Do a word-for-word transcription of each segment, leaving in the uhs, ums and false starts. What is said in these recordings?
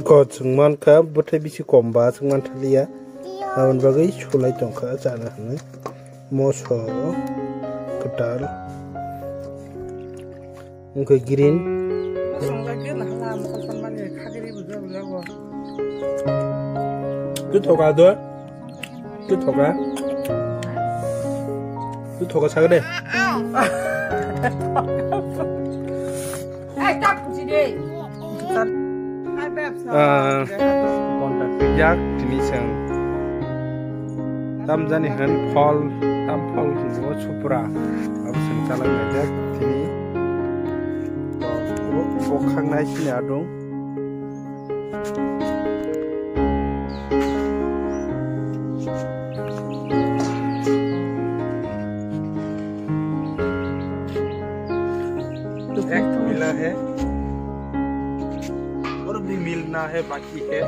Ko chwng mankha, bwthai bisi kom ba chwng mantha liya. Aboni bagwi sulai tongkha chana hinwi. Moso kwtal. Wngkha green. Twi thoka do. Twi thoka. Twi thoka sagade. Ah, contact pijak tini chwng. Tam jani hwn phol, tam phol hinwi supra. Abo chwng chalai naijak tini. Bo, bo khaknai sini adung. एक मिला है और भी मिलना है, बाकी है।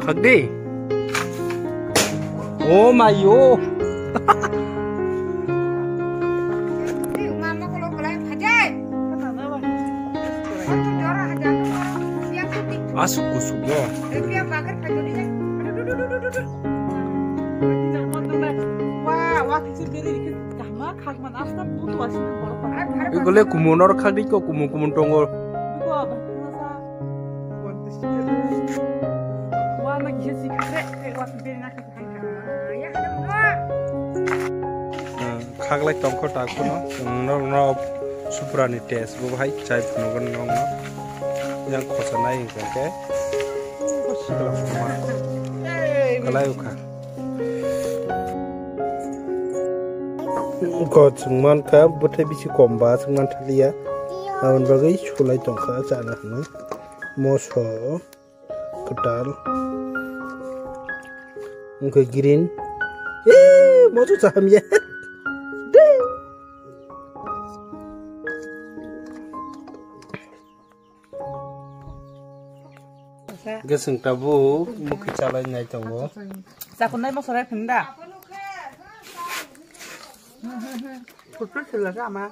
Khakdi. Oh my yo. Asuk kusuk no. Igole kumun or khagdi ko kumun kumun tongo. Khaglai tongkho takhuno, chwng norokno suprani test bo hai chai phunukgo norokno. Yang khosa nai hwnkhe kalai ukha. Ko chwng mankha, bwthai bisi kom ba chwng mantha liya. Aboni bagwi sulai tongkha chana hinwi. Moso kwtal. Wngkha green. Eh, moso chaham ya. De. Geseng tabuk mukhi chalai nai tongo. Chakunai moso rai phinda. Kutu sila sama.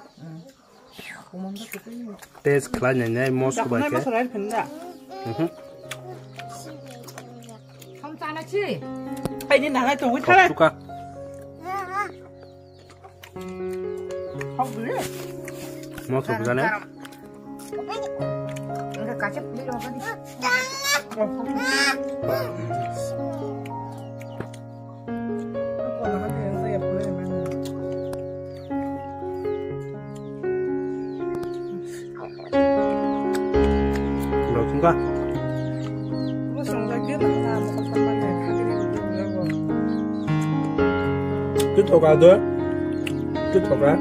Test khlai nai nai moso bai khe. Mhm. Kaini nanai tongwi thara. Suka. Moso bujane. Twi thoka do. Twi thoka.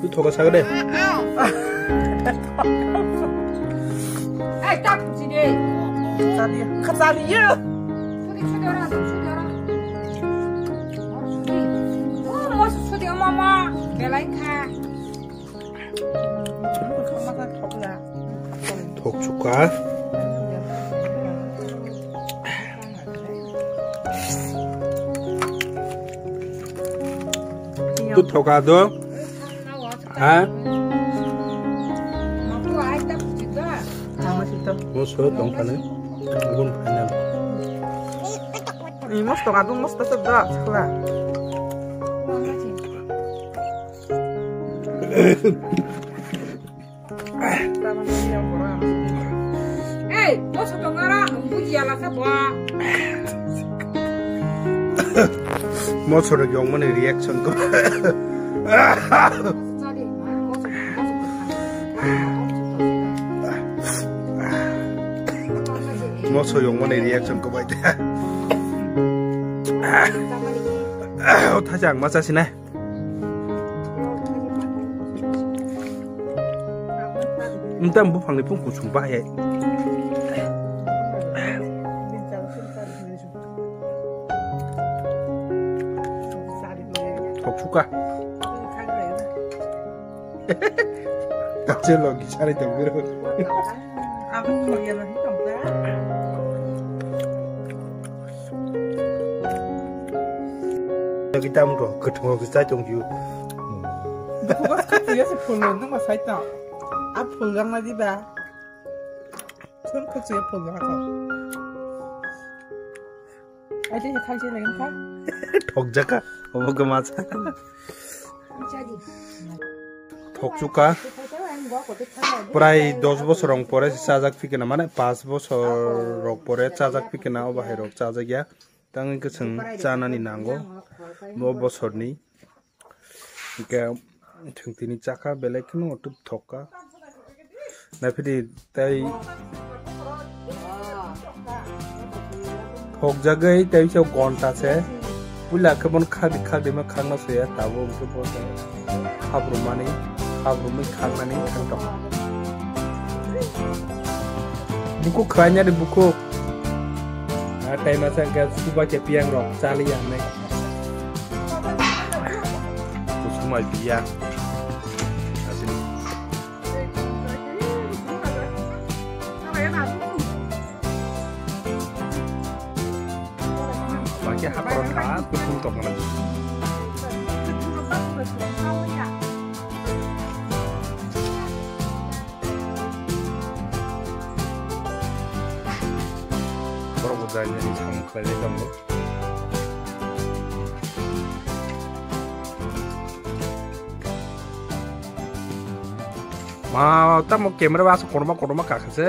Twi thoka sagade. Ei, tak sini. Khachaliya. Khachaliya. Sudi, sudi ora, sudi ora. Oh, sudi. Oh, moso sudi, mama. Belai kha. Thok chuka. Tu thoka do. Ha? Moso tongphani. Gun phainal. Ni mosto kadung mosto sedap sekala. Ei, moso tongara, buji ala sa bo. Moso rok yong mani reaction ko. Moso yong mani reaction ko bai ta. O thaja ang ma chasi nai. Wngtang buphangni phung kusung bahai. Thoksuka. Kache logi sari tongmiro. Logi tamro, kwthwng logi chai tongpio. Buku bas khatwi ya se phul no, nang ma sai ta. A phul gang na di ba. Thun khatwi ya phul gang ko. Ai, tei thang se lagin kha. Thokjaka, obo kwma sa. Thoksuka. Prai dos bosor rok pore se chajak phikena, mane pas bosor rok pore chajak phikena, o bahai rok chajak ya. Tangwi kwchwng chanani nango, bo bosorni. Hingke chwng tini chakha belai kheno tub thokka. Naphidi tei thokjagwi tei se gonta se. Puila khe bono khakdi khakdi ma khakna soya tabuk hwnkhe bo khabrumani, khabrumwi khaknani thangtok. Bukhuk khlainani bukhuk. Ah, tei masa hwnkhe suba khe piyang rok chaliya hinwi. Kusuma biya. Asini. Baki hapra kha, kusum tokna. Borok bo jai jai samung khlai jai tongo. Ma, tamo camera ba asa kotorma kotorma kakha se.